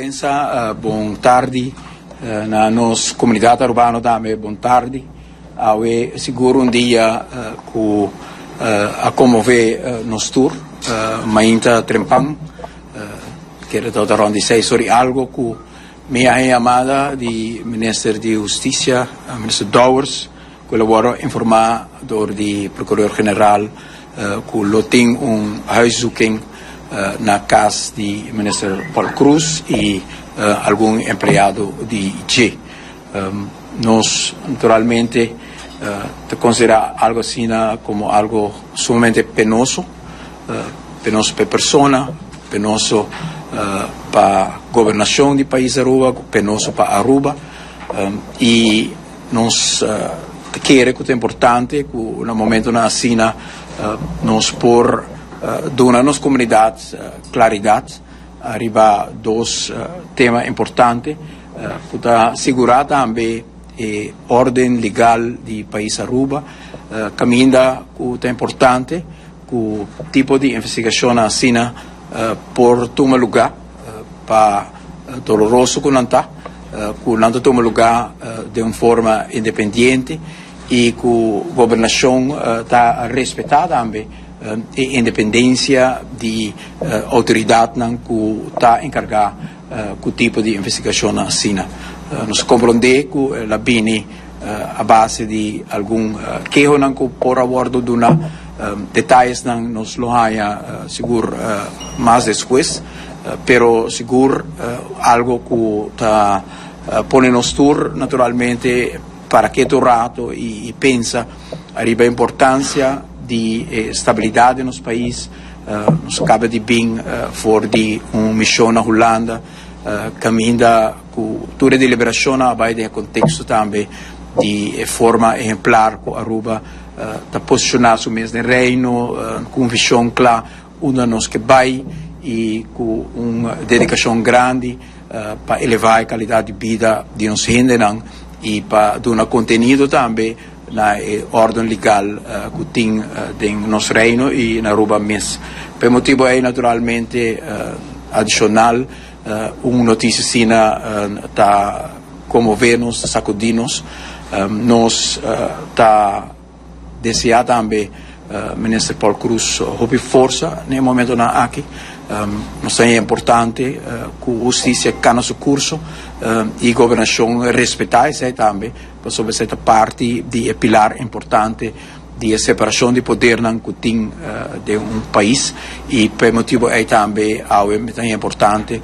Prensa, bon tardi. Na nos comunidad Arubano tambe bon tardi. Awe sigur un dia cu a conmove nos tur. Mainta trempan, kere tabata rond di seis or y algo cu mi a haña yamada di Minister di Husticia, Minister Dowers, cu el a worde informa door di Procureur General cu lo tin un huiszoeking na cas di Minister Paul Croes y algun empleado di dje. Nos naturalmente ta considera algo asina como algo sumamente penoso, penoso pa e persona, penoso pa gobernacion di pais Aruba, penoso pa Aruba y nos ta kere cu ta importante cu na momentonan asina nos por duna nos comunidad claridad riba dos tema importante cu ta sigura tambe e orden legal di pais Aruba, caminda cu ta importante cu tipo di investigacionnan asina por tuma luga pa doloroso cu nan ta, cu nan ta tuma luga den un forma independiente y cu gobernacion ta respeta tambe e independencia di autoridadnan cu ta encarga cu tipo di investigacionnan asina. Nos a comprende cu el a bini a base di algun kehonan cu por a wordo duna. Detayesnan nos lo haya sigur mas despues, pero sigur algo cu ta pone nos tur naturalmente para keto un rato y pensa ariba e importancia di e stabilidad den nos pais. Nos a caba di bin for di un mision na Hulanda caminda cu tur e deliberacionnan a bay den e contexto tambe di e forma ehemplar cu Aruba ta posiciona su mes den Reino cu un vision cla unda nos ke bay y cu un dedicacion grandi pa eleva e calidad di bida di nos hendenan y pa duna contenido tambe na e orden legal cu tin den nos Reino y na Aruba mes. Pa e motibo ey naturalmente adicional un noticia asina ta conmove nos, ta sacudi nos. Nos ta desea tambe Minister Paul Croes hopi forsa na e momentonan aki. Nos ta importante cu husticia cana su curso y gobernacion respeta esey tambe pasobra esey ta parti di e pilar importante di e separacion di podernan cu tin den un pais y pa e motibo ey tambe awe mi ta importante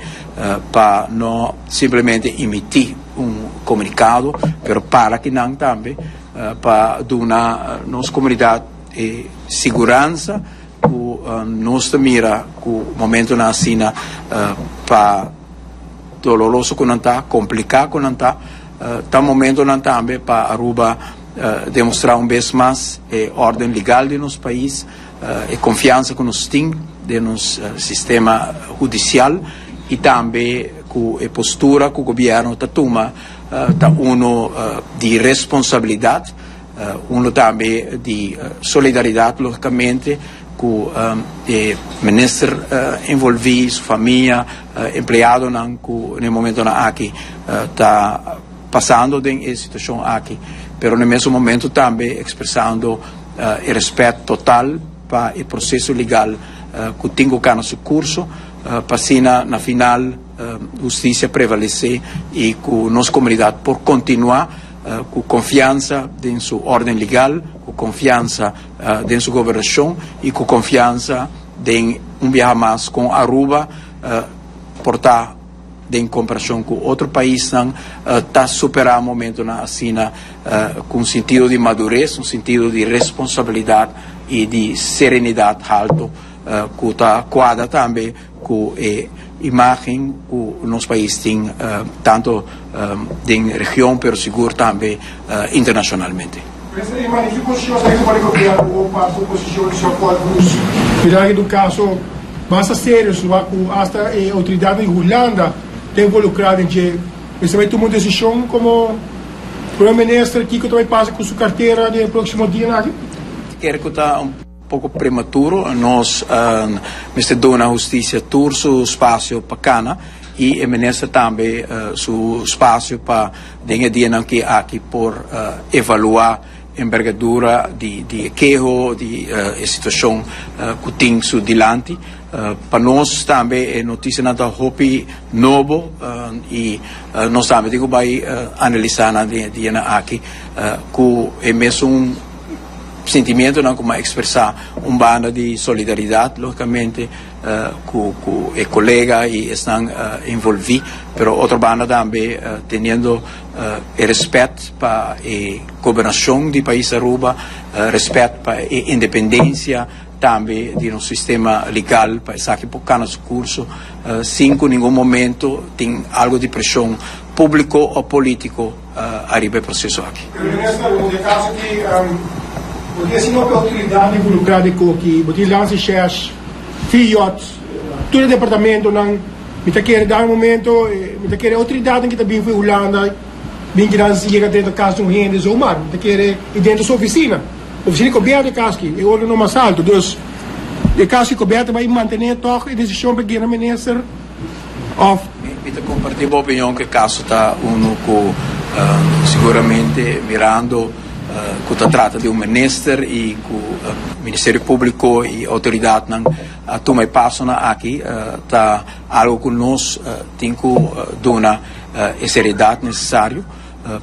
pa no simplemente emiti un comunicado pero para kinan tambe pa duna nos comunidad e siguransa cu nos ta mira cu momentonan asina pa doloroso cu nan ta, complica cu nan ta, ta momentonan tambe pa Aruba demostra un bes mas e orden legal di nos pais, e confiansa cu nos tin den nos sistema hudicial y tambe cu e postura cu gobierno ta tuma ta uno di responsabilidad, uno tambe di solidaridad logicamente cu e minister envolvi, su famia, empleadonan cu na e momentonan aki ta pasando den e situacion aki, pero na e mesun momento tambe expresando e respet total pa e proceso legal cu tin cu cana su curso pa asina na final husticia prevalece y cu nos comunidad por continua cu confiansa den su orden legal, cu confiansa den su gobernacion y cu confiansa den un biaha mas con Aruba por ta den comparacion cu otro paisnan ta supera momentonan asina cu un sentido di madurez, un sentido di responsabilidad y di serenidad halto cu ta cuadra tambe cu e imagen cu nos pais tin tanto den region pero sigur tambe internacionalmente. Presidente, e mane ki posicion ta tuma di gobierno o pa su posicion di señor Paul Croes? Mira aki un caso basta serio suba cu hasta e autoridadnan di Hulanda ta involucra den dje. Mester bay tuma un decision como Prome Minister kico ta bay pasa cu su cartera den e proximo dianan aki? Kere cu ta un. poko prematuro. Nos mester duna hustisia tur su spasio pa kana i e minister tambe su spasio pa den e dianan ki aki por evaluá enbergadura di e keho, di e situashon ku tin su dilanti. Pa nos tambe e notisianan ta hopi nobo i nos tambe tin ku bai analisá nan den e dianan aki ku e mesun sentimientonan ku mi a ekspresá un banda di solidaridat lógikamente ku ku e kolega i esnan envolví pero otro banda tambe teniendo e rèspèt pa e gobernashon di pais Aruba, rèspèt pa e independensia tambe di nos sistema legal pa esaki por cana su curso sin cu ningun momento tin algo di presion publico o politico ariba e proceso aki. Pero minister, den e caso aki bo tin asina hopi autoridad involucra den koki, bo tin Landsrecherche, FIOD, tur e departamentonan, mi ta kere da un momento, mi ta kere autoridadnan ki ta bin for Hulanda bin kinan yega dentro cas di un hende zomaar, mi ta kere y dentro su oficina. Oficina di gobierno e cas aki, e organo mas alto. Dus e cas di gobierno ta bay mantene toch e decision pa gena minister of. Mi ta comparti bo opinion cu e caso ta uno cu seguramente mirando cu ta trata di un minister y cu Ministerio Publico y autoridadnan a tuma e pasonan aki ta algo cu nos tin cu duna e seriedad necesario.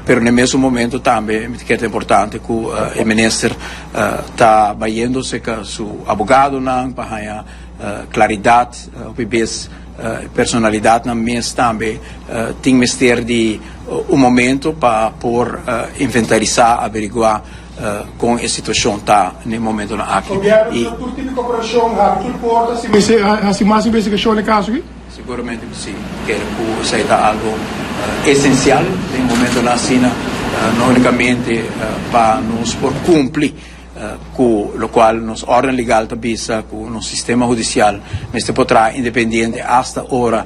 Pero na e mesun momento tambe mi ta kere ta importante ku e minister ta bayendo serka su abogadonan pa haña klaridat. Hopi bes e personalidatnan mes tambe tin mester di un momento pa por inventarisá, averiguá kon e situashon ta na e momentonan aki. Gobierno ta tur tipo di koperashon, habri tur porta si mester hasi mas investigashon na e kaso aki? Seguramente cu si. Kere cu esey ta algo esencial den momentonan asina, no unicamente pa nos por cumpli cu locual nos orden legal ta bisa cu nos sistema hudicial mester por traha independiente hasta ora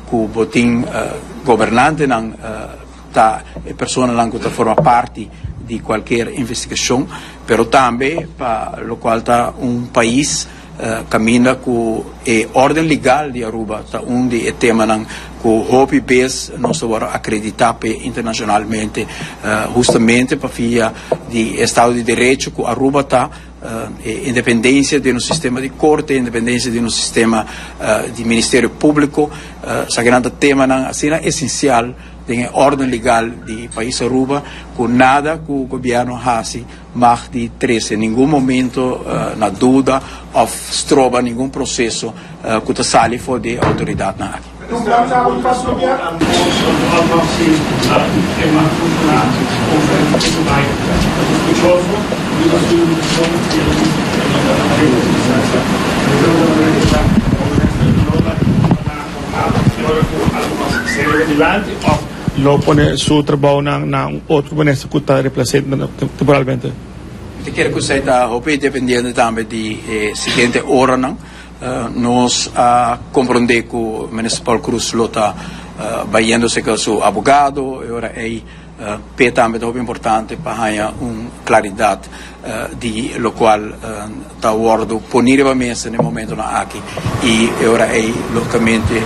cu bo tin gobernantenan ta e personanan cu ta forma parti di cualkier investigacion, pero tambe pa locual ta un pais Caminda cu e orden legal di Aruba ta un di e temanan cu hopi bes nos ta worde acredita p'e internacionalmente, hustamente pa via di e estado di derecho cu Aruba ta, e independencia di nos sistema di corte, independencia di nos sistema di ministerio publico, esakinan ta temanan asina esencial den e orden legal di pais Aruba cu nada cu gobierno haci Mag di trece ningun momento na duda of stroba ningun proceso cu ta sali for di e autoridadnan aki. Lo pone su trabounan na un otro minister cu ta replac'é temporalmente. Mi ta kere cu esei ta hopi dependiente tambe di e siguiente oranan. Nos a comprende cu Minister Paul Croes lo ta bayendo cerca su abogado e ora ei p'e tambe ta hopi importante pa haña un claridad di locual ta wordo poni riba mesa na e momentonan aki y e ora ey logicamente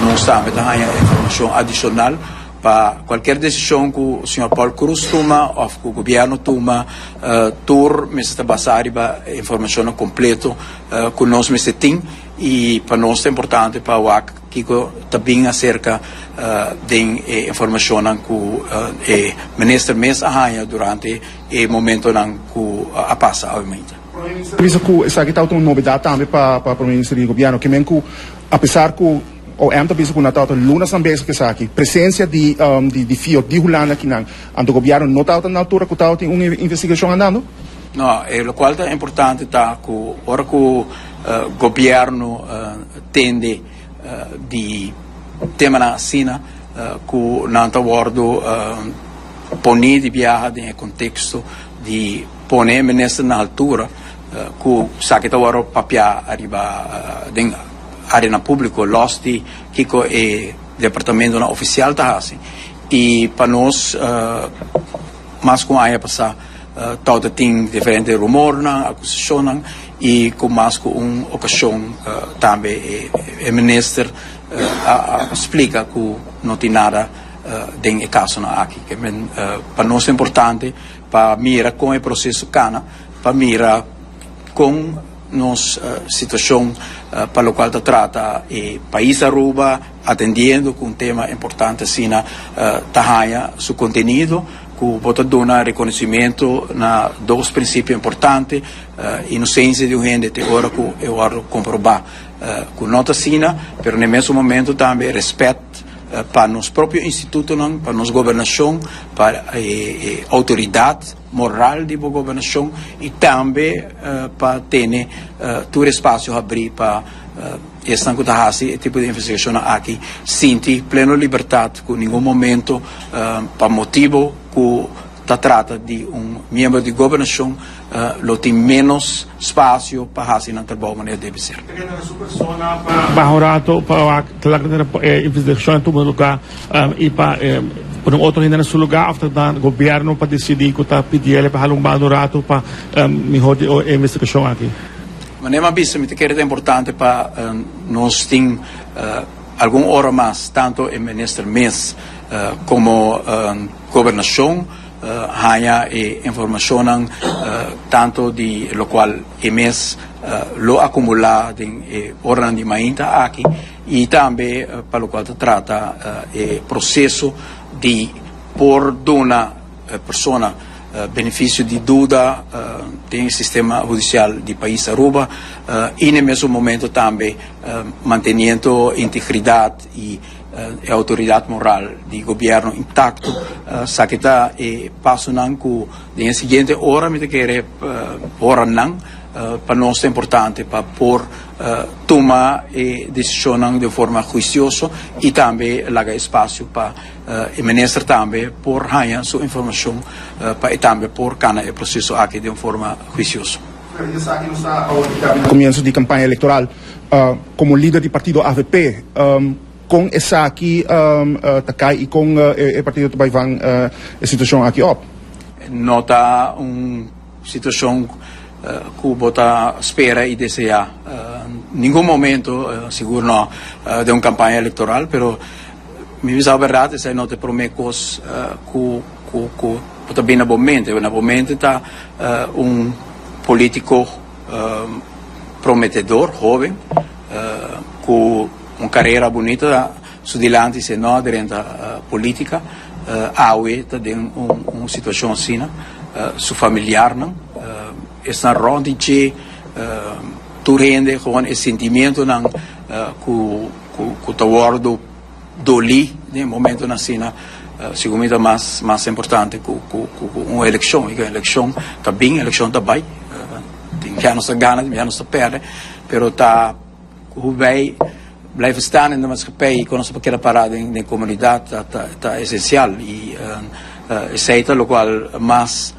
nos tambe ta haya informacion adicional pa cualkier decision cu señor Paul Croes tuma of cu gobierno tuma tur mester ta basa riba informacionnan completo cu nos mester tin y pa nos ta importante pa wak Kiko ta bin aserka den e informashonnan ku e minister mes a haña durante e momentonan ku a pasa awe mainta? Prome Minister a bisa ku esaki tabata un nobedat tambe pa pa Prome Minister di Gobièrnu. Ke men ku apesar ku OM ta bisa ku nan tabata lunasnan bezig ku esaki, presensia di di FIOD di Hulanda akinan, anto Gobièrnu no tabata na altura ku tabatin un investigashon andando? No, e lokual ta importante ta ku ora ku Gobièrnu tende di temanan asina ku nan ta wòrdu poní di biaha den e konteksto di pone e minister na altura ku esaki ta wòrdu papiá ariba den areanan públiko lòs di kiko e departamentonan ofisial ta hasi i pa nos mas ku un aña pasá. Tabata tin diferente rumornan, akusashonnan i ku mas ku un okashon tambe e minister a splika ku no tin nada den e kasonan aki. Pa nos ta importante pa mira kon e proseso kana, pa mira kon nos situashon pa lokual ta trata e pais Aruba atendiendo ku un tema importante asina ta haña su kontenido. Ku bo ta duna rekonosimentu na dos prinsipio importante, inosensia di un hende te ora ku e wòrdu komprobá ku no ta asina, pero na e mesun momentu tambe rèspèt pa nos propio institutonan, pa nos gobernashon, pa e outoridat moral di bo gobernashon i tambe pa tene tur espasio habrí pa Esnan ku ta hasi e tipo di investigashonnan aki sinti pleno libertat ku ningun momento pa motibu ku ta trata di un miembro di gobernashon lo tin ménos spasio pa hasi nan trabou manera debe ser. Ta keda na su persona pa baha un rato pa wak ta laga tene e investigashon a tuma luga i pa pone un otro hende na su luga of ta na gobierno pa disidi ku ta pidiele pa hala un banda un rato pa mihor di e investigashon aki. Manera mi a bisa, mi ta kere ta importante pa nos tin algun ora mas, tanto e minister mes como gobernacion haña e informacionnan tanto di locual e mes lo acumula den e oranan di mainta aki y tambe pa locual ta trata e proceso di por duna persona beneficio di duda den e sistema hudicial di pais Aruba y na e mesun momento tambe manteniendo integridad y e autoridad moral di gobierno intacto. Esaki ta e pasonan cu den e siguiente ora mi ta kere horanan pa nos ta importante pa por tuma e decisionnan den forma huicioso y tambe laga espacio pa E minister tambe por haña su informashon pa e tambe por kana e proseso aki den un forma huisioso. Esaki nos ta awor di na komienso di kampaña elektoral. Komo lider di partido avp, kon esaki ta kai i kon e partido ta bai van e situashon aki op? No ta un situashon ku bo ta spera i deseá ningun momento, sigur no den un kampaña elektoral, pero Mi bisa bo berdad, esei no ta e prome kos ku ku ku bo ta bini na bo mente. Na bo mente ta un politiko prometedor, hoben, ku un karera bunita su dilanti si e no a drenta politika. Awe ta den un un situashon asina. Su familiarnan, esnan rònt di dje, tur hende, gewoon e sentimientonan ku. Ku ta wòrdu dolí den e momentunan asina, segun mi ta mas mas importante ku ku un elekshon. E elekshon ta bin, elekshon ta bai, tin bia nos ta gana, tin bia nos ta pèrdè, pero ta ku wij blijven staan in de maatschappij i ku nos ta por keda pará den den komunidat ta ta ta esensial i esei ta lokual mas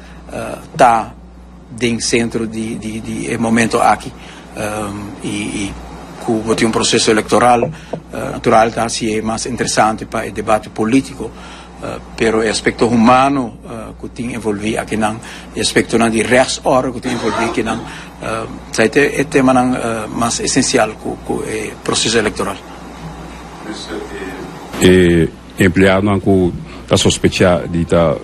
ta. Den sentro di di e momento aki y cu bo tin un proceso electoral natural ta hacié mas interesante pa e debate politico, pero e aspecto humano cu tin envolvi akinan, e aspectonan di rechtsorde cu tin envolvi akinan, esai ta e temanan mas esencial cu e proceso electoral. E empleadonan cu ta sospecha di ta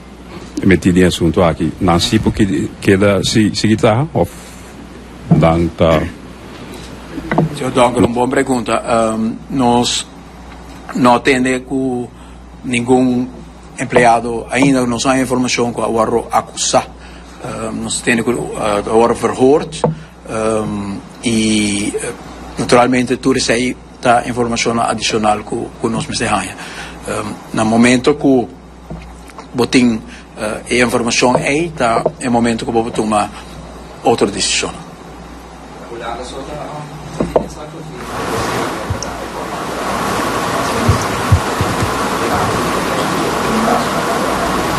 Metí den e asuntu aki, nan si por keda sigui traha of nan ta. Señor Donker, un bon pregunta. Nos no a tende ku ningun empleado ainda nos no hay informashon ku a wòrdu akusá. Nos tende ku a wòrdu verhoord i naturalmente tur esei ta informashonnan adishonal ku nos mester haña. Na momento ku. Bo tin e informacion ey ta e momento cu bo por tuma otro decisionnan.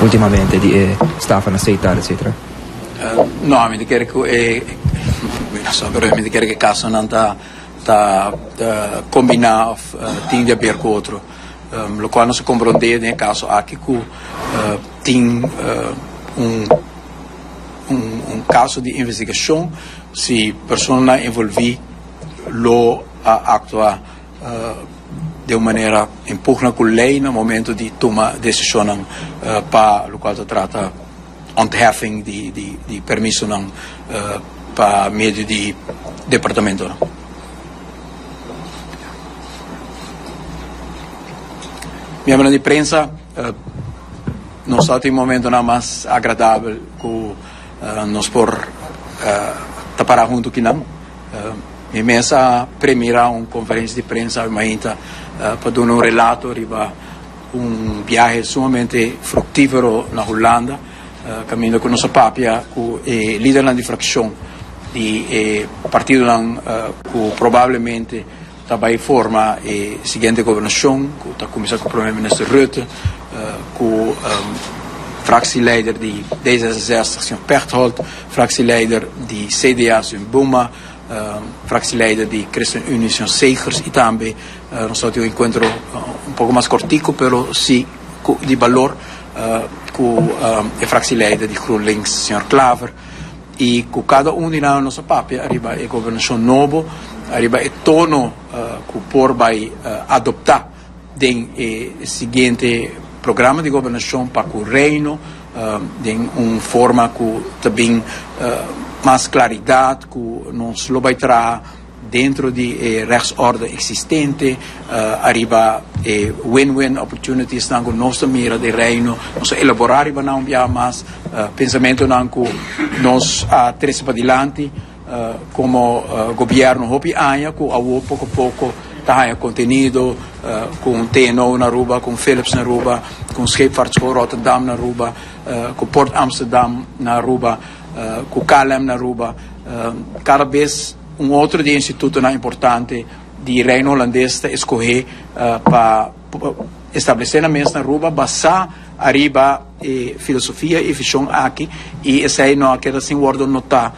Ultimamente di e stafa na Seitar etcetera. No, mi ta kere cu e, mi no sa, pero mi ta kere cu e casonan ta ta combina of tin di haber cu otro. Lokual nos a komprondé den e kaso aki ku tin un kaso di investigashon si personanan envolví lo a aktua den un manera en pugna ku lei na momento di tuma desishonnan pa lokual ta trata ontheffing di permisonan pa medio di departamentonan. Miembronan di prensa, nos ta tin momentonan mas agradabel ku nos por ta para huntu kinan. Mi mes a premira un conferencia di prensa awe mainta pa duna un relato riba un biahe sumamente fructifero na Hulanda, caminda cu nos a papia cu e lidernan di fraccion di e partidonan cu probablemente ta bay forma e siguiente gobernacion, cu ta cuminsa cu Prome Minister Rutte, cu fractieleider di D66, señor Pechtold, fractieleider di CDA, señor Buma, fractieleider di ChristenUnie, señor Segers, y tambe nos tabatin un encuentro un poco mas cortico, pero si di balor, cu e fractieleider di GroenLinks, señor Klaver. Y cu cada un di nan nos a papia ariba e gobernacion nobo, ariba e tono cu por bay adopta den e siguiente programa di gobernacion pa cu Reino den un forma cu ta bin mas claridad cu nos lo bay traha dentro di e rechtsorde existente ariba e win-win opportunitiesnan cu nos ta mira den Reino. Nos a elabora riba nan un biaha mas pensamentonan cu nos a trece padilanti como gobierno hopi aña cu awor poco poco ta haya contenido cu un TNO na Aruba, cu un Philips na Aruba, cu un Scheepvaartschool Rotterdam na Aruba, cu Port Amsterdam na Aruba, cu KLM na Aruba. Cada bes un otro di e institutonan importante di Reino Holandes ta escoge pa establece nan mes na Aruba basa ariba e filosofia y vision aki y esey no a keda sin wordo nota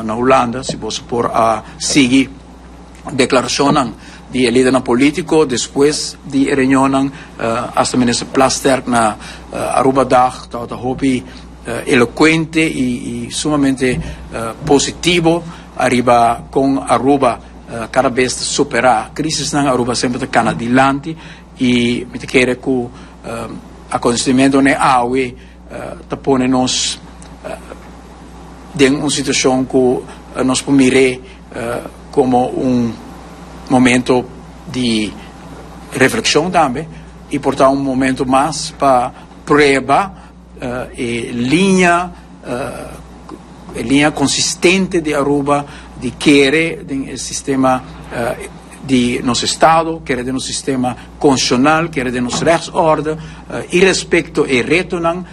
na Hulanda. Si boso por a sigui declaracionnan di e lidernan politico despues di e reunionnan, hasta Minister Plasterk na Arubadag tabata hopi elocuente y sumamente positivo ariba con Aruba cada bes ta supera crisisnan. Aruba semper ta cana dilanti y mi ta kere cu acontecimientonan awe ta pone nos den un situacion cu nos por mir'é como un momento di reflexion tambe y por ta un momento mas pa prueba e liña e liña consistente di Aruba di kere den e sistema di nos estado, kere den nos sistema constitucional, kere den nos rechtsorde y respecto e retonan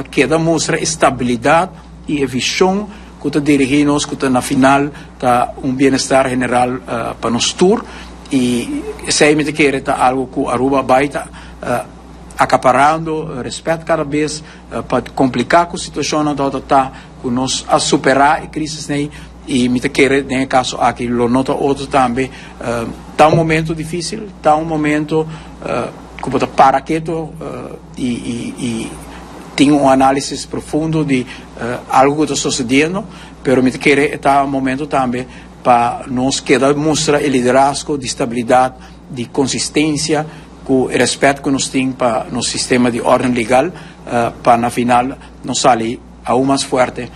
keda mustra e stabilidad y e vision cu ta dirigi nos cu ta na final ta un bienestar general pa nos tur y esey mi ta kere ta algo cu Aruba bay ta acaparando respet cada bes pa complica cu situacionnan ta ta cu nos a supera e crisis ney y mi ta kere den e caso aki lo no ta otro tambe. Ta un momento dificil, ta un momento cu bo ta para keto y y tin un analisis profundo di algo cu ta sucediendo, pero mi ta kere e ta un momento tambe pa nos keda mustra e liderazgo di stabilidad, di consistencia cu e respet cu nos tin pa nos sistema di orden legal pa na final nos sali aun mas fuerte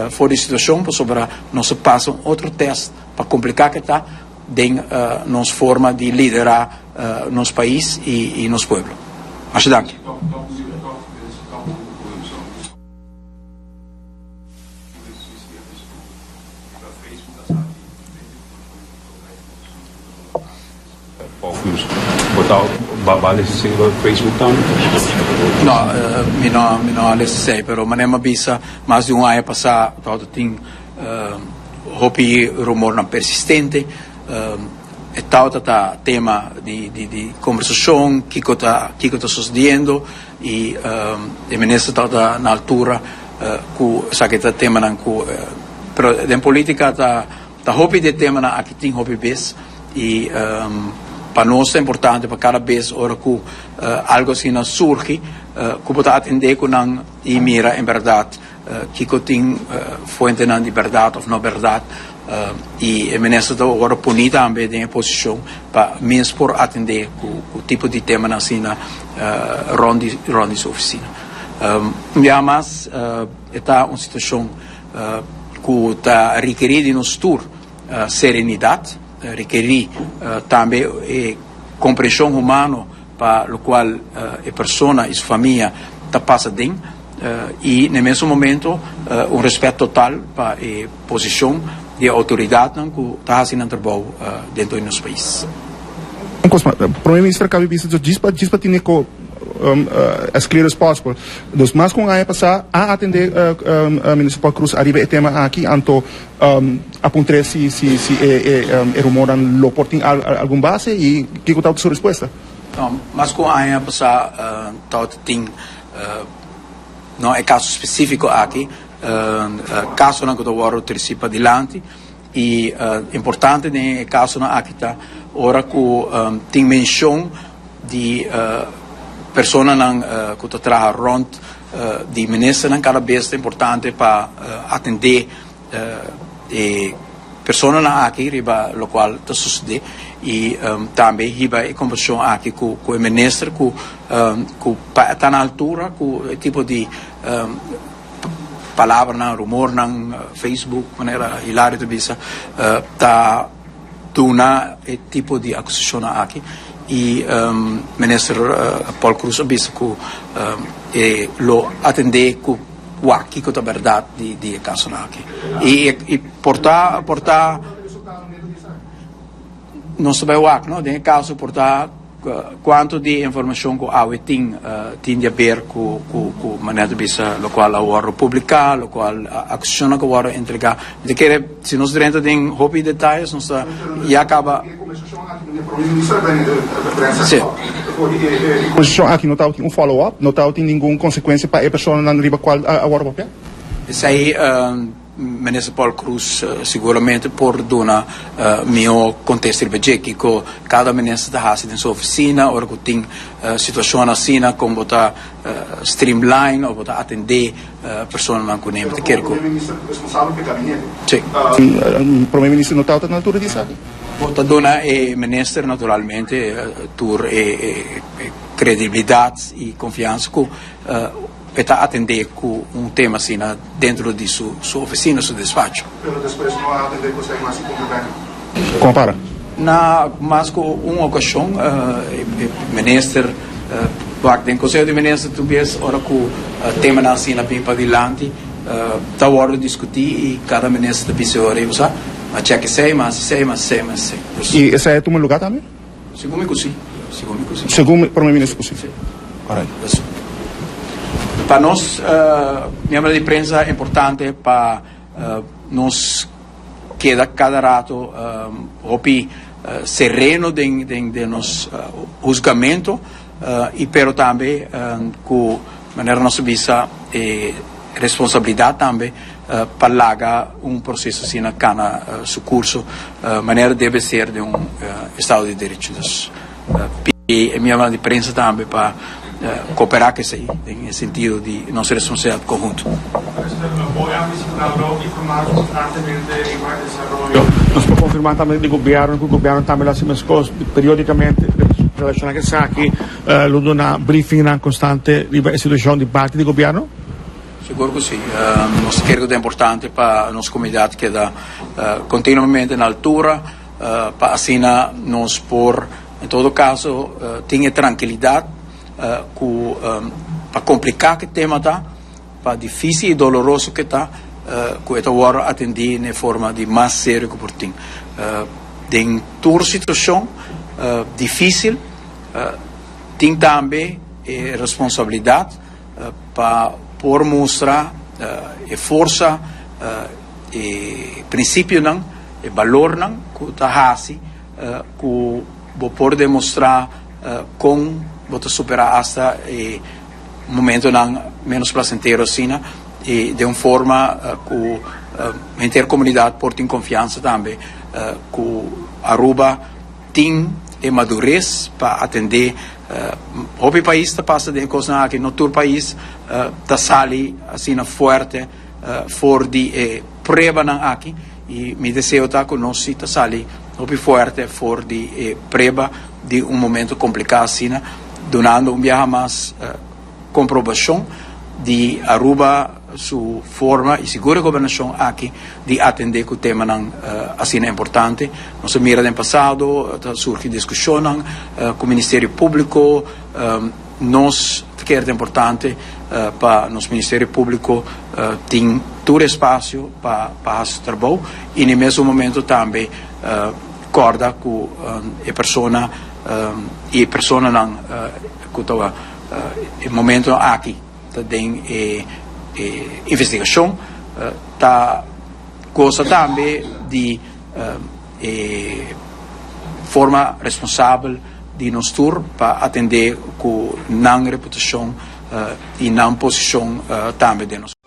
for di situacion pasobra nos a pasa un otro test pa complica ke ta den nos forma di lidera nos pais y nos pueblo. Masha danki. Bo ta ba lesa esei riba Facebook tambe? No, mi no mi no a lesa esei, pero manera mi a bisa mas di un aña pasá tabata tin hopi rumornan persistente. E tabata ta tema di di di kombersashon, kiko ta kiko ta sosediendo i e minister tabata na altura ku esaki ta temanan ku pero den politika ta Ta hopi di e temanan aki tin hopi bes y pa nos ta importante pa cada bes ora cu algo asina surgi cu bo ta atende cu nan y mira en berdad kiko tin fuentenan di bèrdat òf no bèrdat i e minister ta wòrdu poni tambe den e posishon pa mes por atendé ku tipo di temanan asina rònt di rònt di su ofisina. Un biaha mas e ta un situashon ku ta rekerí di nos tur serenidat, rekerí tambe e komprenshon humano pa lokual e persona i su famia ta pasa den i na e mesun momento un respet total pa e posishon di e outoridatnan ku ta hasi nan trabou dentro di nos pais. Un kos mas, Prome Minister a kabi bisa djis pa djis pa tene ko as clear as possible. Dus mas ku un aña pasá a atendé Minister Paul Croes ariba e tema aki anto a puntr'é si si si e e e rumornan lo por tin algun base i kiko tabata su respuesta? No, mas ku un aña pasá tabata tin no e kaso spesífiko aki, kasonan ku ta wòrdu tresí padilanti i importante den e kasonan aki ta ora ku tin menshon di personanan ku ta traha rònt di ministernan kada bes ta importante pa atendé e personanan aki riba lokual ta sosodé i tambe hiba e kombersashon aki ku e minister ku ku pa ta na altura ku e tipo di palabranan, rumornan, Facebook manera Hilario ta bisa ta duna e tipo di akusashonnan aki i minister Paul Croes a bisa ku e lo atendé ku wak kiko ta bèrdat di di e kasonan aki i i por ta por ta nos ta bai wak no den e kaso por ta Cuanto di e informacion cu awe tin, tin di haber cu, cu, cu manera ta bisa locual a wordo publica, locual acusacionnan cu a wordo entrega. Mi ta kere, si nos drenta den hopi detayes, nos ta ya caba. Si. E conversacion aki no tabatin un follow up, no tabatin ningun consecuencia pa e personanan riba cual a wordo papia? Esey. Minister Paul Croes siguramente por duna mihó kontesta riba dje. Kiko kada minister ta hasi den su ofisina ora ku tin situashon asina, kon bo ta streamline òf bo ta atendé personanan ku neme ta kere ku. Prome minister responsabel pa e gabinete. Sí. Prome minister no tabata na altura di esaki? Bo ta duna e minister naturalmente tur e kredibilidat i konfiansa ku. E ta atendé ku un tema asina dentro di su su ofisina, su despacho. Pero despues no a atendé ku esaki mas i punto bèk. Kon a para? Na mas ku un okashon e minister wak den Konseho di Minister tur bes ora ku temanan asina bin padilanti ta wòrdu diskutí i kada minister ta bisa ora i sa a chèk esei, mas esei, mas esei, mas esei. I esei a tuma lugá tambe? Segun mi ku si. Segun mi ku si. Segun Prome Minister ku si. Si. Alright. Dus, pa nos miembro di prensa importante pa nos keda kada rato hopi sereno den den den nos huzgamento y pero tambe ku manera nos a bisa e responsabilidad tambe pa laga un proceso asina cana su curso manera debe ser den un estado di derecho. Dus pidi e miembronan di prensa tambe pa coopera cu esey den e sentido di nos responsabilidad conhunto. Nos por confirma tambe di gobierno cu gobierno tambe lo haci mescos periodicamente relaciona cu esaki lo duna briefingnan constante riba e situacion di parti di gobierno. Sigur ku si. Nos ta kere ku ta importante pa nos komunidat keda kontinuamente na altura pa asina nos por en todo kaso tin e trankilidat ku pa kompliká ku e tema ta, pa difísil i doloroso ku e ta, ku e ta wòrdu atendí na e forma di mas serio ku por tin. Den tur situashon difísil tin tambe e responsabilidat. Pa por mustra e forsa, e prinsipionan, e balornan ku ta hasi ku bo por demostrá kon bo ta superá asta e momentonan ménos plasentero asina i den un forma ku henter komunidat por tin konfiansa tambe ku Aruba tin e madures pa atendé. Hopi pais ta pasa den e kosnan aki, no tur pais ta sali asina fuerte for di e pruebanan aki i mi deseo ta ku nos si ta sali hopi fuerte for di e prueba di un momento kompliká asina, dunando un biaha mas komprobashon di Aruba su forma i sigur e gobernashon aki di atendé ku temanan asina importante. Nos a mira den pasado ta surgi diskushonnan ku Ministerio Públiko. Nos ta kere ta importante pa nos Ministerio Públiko tin tur espasio pa hasi su trabou i na e mesun momento tambe kòrda ku e persona i e personanan ku ta e momentonan aki ta den e investigashon ta gosa tambe di e forma responsabel di nos tur pa atende ku nan reputashon i nan posishon tambe den nos.